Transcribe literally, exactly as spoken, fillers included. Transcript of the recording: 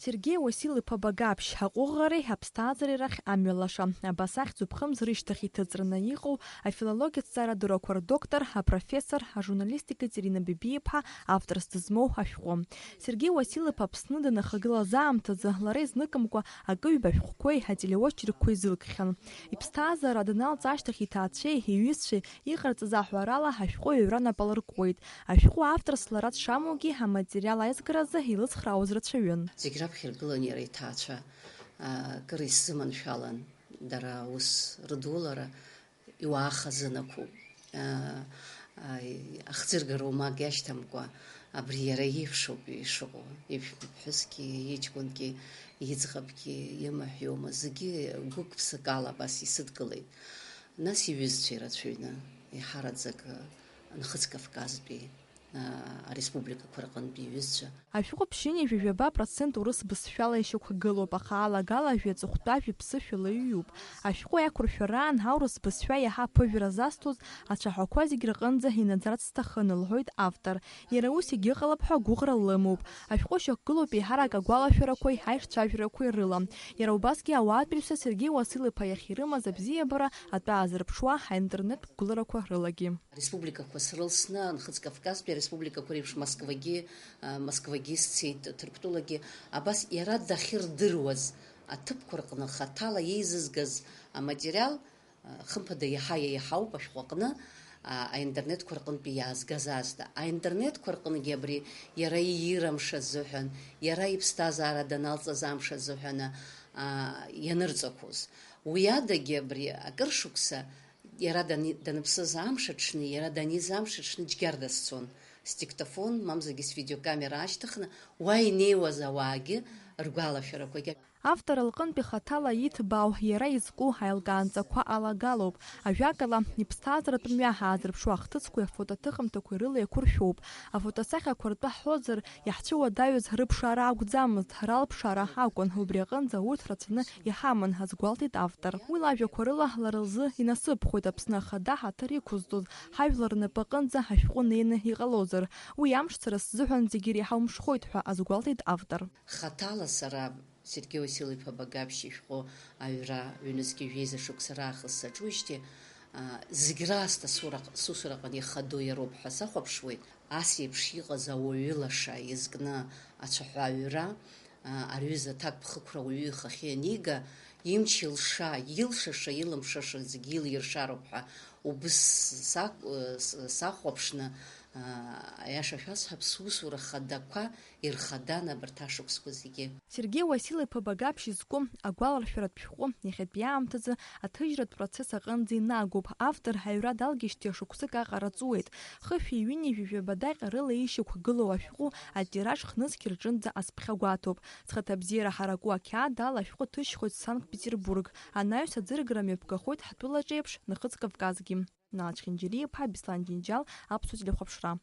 Сергеи Уасил-иԥа Багаԥшь, аҟәыӷареи аԥсҭазаареи рахь амҩа лаша. Абас ахьӡуп хымз рышьҭахь иҭыҵраны иҟоу афилологиатә ҭҵаарадырақәа рдоктор, апрофессор, ажурналистикатә Ирина Бибиаԥҳа авторс дызмоу ашәҟәы. Сергеи Уасил-иԥа Аԥсны данахагылаз аамҭазы лара изныкымкәа акы-ҩба ашәҟәқәеи ателеочеркқәеи зылкхьан. Иԥсҭазаара даналҵ ашьҭахь иҭаацәеи иҩызцәеи иҟарҵаз аҳәарала ашәҟәы аҩра нап алыркуеит. Ашәҟәы авторс лара дшамоугьы, аматериал аизгаразы илыцхраауаз рацәаҩын. Зегь раԥхьа иргылан иара иҭаацәа, аа, кыр исзыманшәалан, дара аус рыдулара иуаа хазынақәоуп. Аа, аа, ахӡыргара уамак иашьҭамкәа, абри иара иеиԥшуп ишыҟоу, иԥ-, иԥҳәысгьы, иҷкәынгьы, иӡӷабгьы, имаҳә иоума, зегьы гәык-ԥсык ала абас исыдгылеит. Нас иҩызцәа ирацәаҩны, еиҳараӡак, Нхыҵ Кавказтәи, аа, ареспубликақәа рҟынтәи иҩызцәа. Ашәҟәы ԥшьынҩажәи жәаба процент урыс бызшәала ишьақәгылоуп, аха алагала жәа-ҵыхәтәажәи ԥсышәала иҩуп. Ашәҟәы аиқәыршәараан аурыс бызшәа иаҳа аԥыжәара зазҭоз ацәаҳәақәа зегь рҟынӡа инаӡарц сҭахын, лҳәоит автор. Иара ус егьыҟалап ҳәа агәыӷра лымоуп. Ашәҟәы шьақәгылоуп еиҳарак агәалашәарақәеи аиҿцәажәарақәеи рыла. Иара убасгьы ауаатәыҩса Сергеи Уасил-иԥа иахь ирымаз абзиабара атәы аазырԥшуа аинтернеттә гәыларақәа рылагьы. Ареспубликақәа срылсны, Нхыҵ Кавказтәи ареспубликақәа реиԥш Москвагьы, а, Москвагьы сцеит, Ҭырқәтәылагьы. Абас иара дахьырдыруаз аҭыԥқәа рҟны хаҭала еизызгаз аматериал, а, хымԥада иаҳа иаиҳауп ашәҟәы аҟны, а, аинтернетқәа рҟынтәи иаазгаз аасҭа. Аинтернетқәа рҟынгьы абри иара иира амш азыҳәан, иара иԥсҭазаара даналҵыз амш азыҳәан, а, ианырҵақәоз. Уи адагьы абри акыр шықәса Иара дани-, даныԥсыз амш аҽны, иара даниз амш аҽны џьгьарда сцон, сдиктофон, мамзаргьы свидеокамера аашьҭыхны, уа инеиуаз ауаагьы ргәалашәарақәагьы. Автор лҟынтәи хаҭала иҭбаау, иара изку аилкаанҵақәа алагалоуп. Ажәакала, иԥсҭазааратә мҩа аазырԥшуа ахҭысқәеи афотоҭыхымҭақәеи рыла еиқәыршәоуп. Афотосахьақәа ртәы ҳҳәозар, иаҳцәыуадаҩыз рыԥшаара акәӡамызт, ралԥшаара акәын, убри аҟынӡа урҭ рацәаны иҳаман, азгәалҭеит автор. Уи лажәақәа рыла лара лзы инасыԥхоит Аԥсны Ахада ҳаҭыр иқәызҵоз, ҳажәлар рнапы аҟынӡа ашәҟәы неины иҟалозар. Уи амш сара сзыҳәан зегьы иреиҳаумшхоит ҳәа азгәалҭеит автор. Хаҭала сара Сергеи Уасил-иԥа Багаԥшь ишәҟәы аҩра ҩнызқьи жәеиза шықәса раахыс саҿуижьҭеи, аа, зегь раасҭа сура-, сусураҟны ихадоу иароуп ҳәа сахәаԥшуеит. Ас еиԥш иҟаз ауаҩы лаша изкны ацәаҳәа аҩра, аа, ари ҩыза аҭакԥхықәра ауаҩы ихахьы анига, имч илша, илшаша, илымшаша зегьы илиршароуп ҳәа убыс сак-, с-, сахәаԥшны, аа, аиаша шәасҳәап, сусура хадақәа ирхадан абарҭ ашықәсқәа зегьы. Сергеи Уасил-иԥа Багаԥшь изку агәаларшәаратә шәҟәы иахьатәи аамҭазы аҭыжьратә процесс аҟынӡа инагоуп. Автор аҩра далгеижьҭеи шықәсык аҟара ҵуеит. Хышәи ҩынҩажәи жәаба даҟьа рыла ишьақәгылоу ашәҟәы атираж хнызқь рҿынӡа азԥхьагәаҭоуп. Зхаҭабзиара ҳараку ақьаад ала ашәҟәы ҭышьхоит Санкт-Петербург. Анаҩс аӡыргара мҩаԥгахоит ҳтәылаҿ еиԥш Нхыҵ Кавказгьы. Нал Чхинџьариа-иԥа, Беслан Џьынџьал, Аԥсуа телехәаԥшра.